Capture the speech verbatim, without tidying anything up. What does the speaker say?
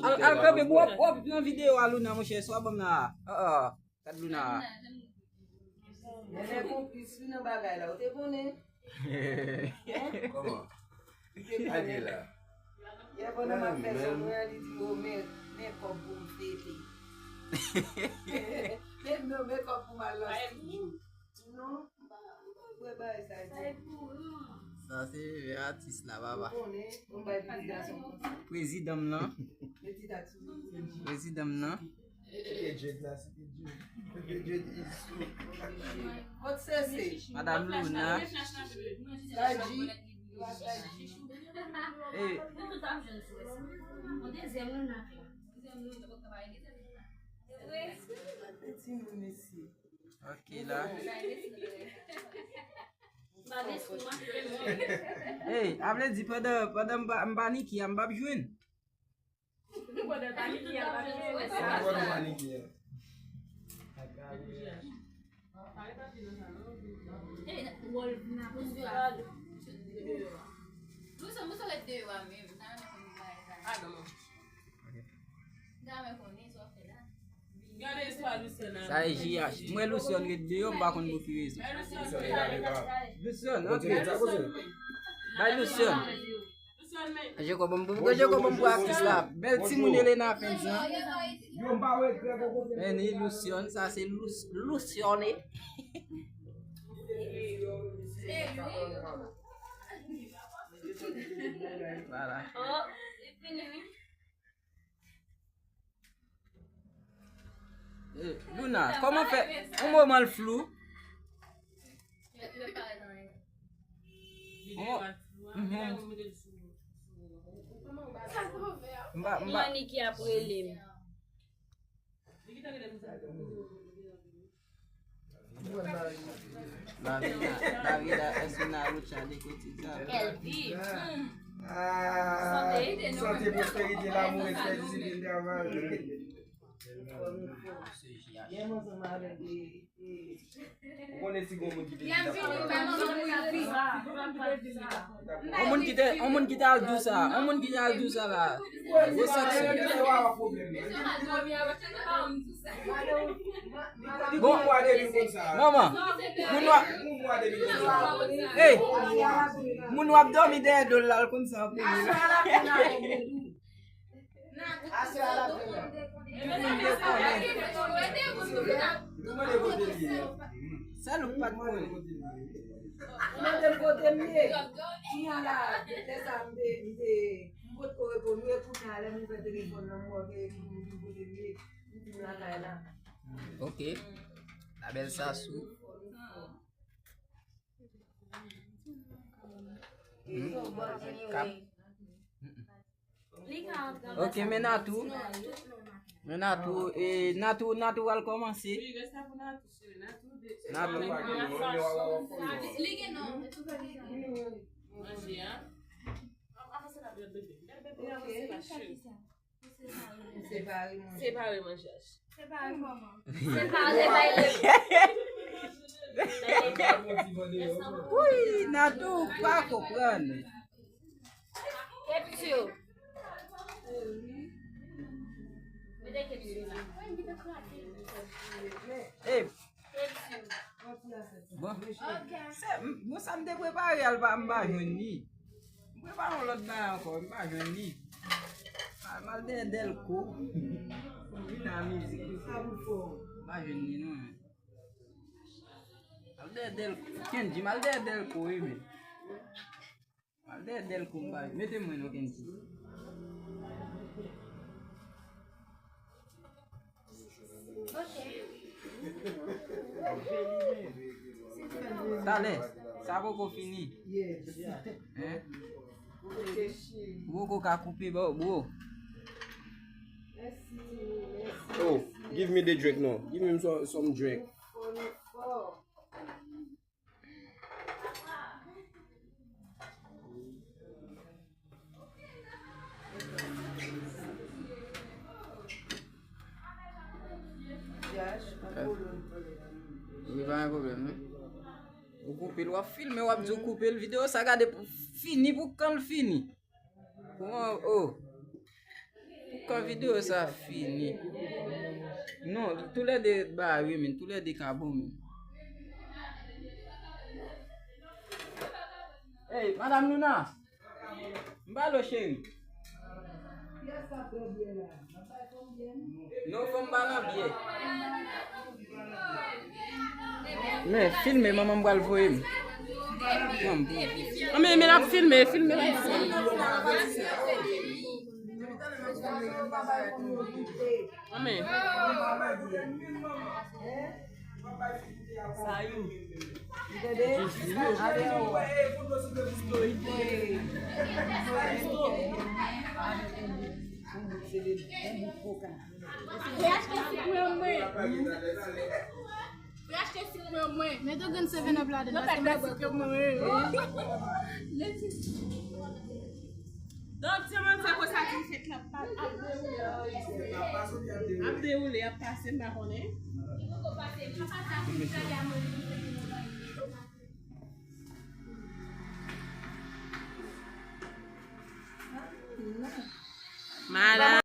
Al, al kanpe pou w ap, w ap pran videyo a Luna, monchè, swa banm nan a. Ah, ah, gad Luna a. Nènè konplis wi nan bagay la, ou te konnen? Kòman? Li te konnen. Yè pandan m ap fè zòn mwen an, li di, "O, men, men kòb pou m fete." Men, men, men kòb pou m al nan studio. Non, m pa, m pa kwè bagay sa di. Sa se atis la, papa. Ou konnen, yon bagay pou gason. Prezidan m nan. Prezidan m nan. Sete Jade la, sete Jade. Sete Jade Isu. Kot se se? Madam Luna. Saji. Eh. Ti moun mesye. Ok la. Hey, a vle di pandan, pandan m pa, m pa Niki a, m p ap jwenn. Sa e J H. M wè Lucian ret deyò, m pa konn pou ki rezon. Lucian, antre. Bay Lucian. Jeko bon pou, Jeko bon pou atis la. Bèl timoun Elena Fenz lan. Men ni Lucian, sa se Lus-, Luciane. Voilà. Eh, Luna, kòman fè? Yon moman l flou. Yon mo-, mhm. M pa, m pa. Mani ki ap rele m. La vida, la vida es una lucha de cotidiano. Elvi. Ah, santé, pwosperite, lanmou, respè, disiplin, travay. Ou konnen si gon moun ki te di sa. Yon moun ki te, yon moun ki te al di sa, yon moun ki te al di sa la. Gwo sanksyon. Bon, manman, moun w ap, hey, moun w ap dòmi dèyè do l la, l konn sa pou li. Sèl ou k pa t konnen. Mande m kote m ye. Kounya la, lè sa m te, m te, m potko reponn, wi, kounya lè m ouvè telefòn nan, m wè ke ekri m di kote m ye, m di m lakay la. Ok. La belle Sassou. Hmm. Kap. Ok, men Natou. Men Natou, e, Natou, Natou al kòmanse. Natou. Separe manje. Separe manje. Separe bay lè. Wi, Natou pa konprann. Kepsyo. Mete kepsyo la. Ey. Bon. Se, m, bon, sa m te prepare a, l pa, m pa jwenn li. M prepare yon lòt bagay ankò, m pa jwenn li. Al, m al dèyè Delco. Vin a mizik. M pa jwenn li non. M al dèyè Delco. Kendji, m al dèyè Delco wi men. Al dèyè Delco m bay. Mete mwen non Kenji. Talè, sa poko fini. Hein? Ou poko ka koupe ba w, bro. Oh, give me the drink now. Give me some, some drink. Wi, pa gen pwoblèm non. Ou koupe l, w ap filme, w ap di w koupe l. Videyo sa gade pou fini, pou kan l fini. Kòman, oh, poukò videyo sa fini? Non, toulède bare, men, toulède ka bon, men. Hey, Madam Luna! M ba l, cheri. Non, fò m ba l an byè. Men, filme, manman m pral voye m. Manman. Anmè, men l ap filme, filme l ap filme. Anmè. Sayou. Tande? Ale anwo. Pou achte sik mwen, mwen. Pou achte sik mwen, mwen. Met yon grenn seven up ladan, paske mwen sik yo mwen. Donk, ti moun sa konsa ki fèt la, ap dewoule, ap dewoule, ap pase, m pa konnen. Madam.